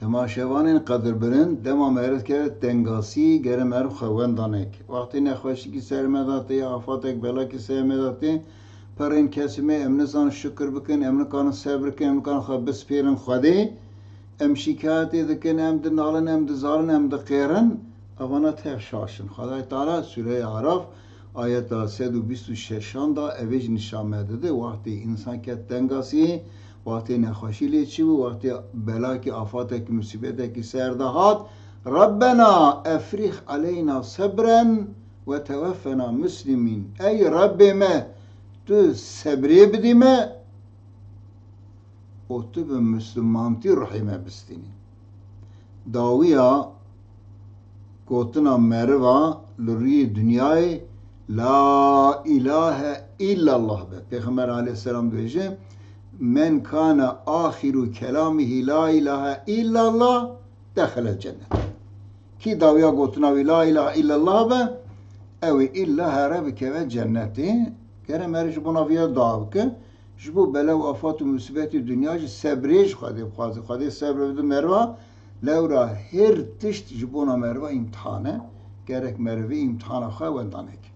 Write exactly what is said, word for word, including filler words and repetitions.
Temaşevanên qedirbilind, dema meriv keve tengasî, gere meriv xwe wenda neke. Wextê nexweşikî ser me de tê, afatek, belakî ser me de tê, perên kesî me, em nizanin şikir bikin, em nikarin sebr bikin, em nikarin xwe bispêrin Xwedê, em şîkayetê dikin, em dinalin, em dizalin, em diqêrin, evana tev şaş in. Xwedayê Teala Sûreya Araf, ayeta sed û bîst û şeşan de evê jî nîşan me dide, wextê însan ket tengasî, wextê nexweşî lê çîbû, wextê belakî, afatekî, musîbetekî ser de hat, Rabbena efrîx aleyna sebren ve tewaffena muslimîn. Ey Rebbê me, tu sebrê bidî me û tu bi mislimantî ruhê me bistînî. Dawiya gotina meriva li rûyê dinyayê la îlahe îllallah be. Pêxember aleyhisselam dibêje, "Men kane axiru kelamihî la îlahe îllallah, dexelel cennet." Kî dawiya gotina wî la îlahe îllallah be, ew ê îlla here bikeve cennetê. Gere meriv ji bona vî ya dua bike. Ji bo bela û afat û musîbetê dinya jî sebrê ji Xwedê bixwaze. Xwedê sebr bide meriva, lewra her tişt ji bona meriva îmtihan e. Gerek meriv vê îmtihana xwe wenda neke.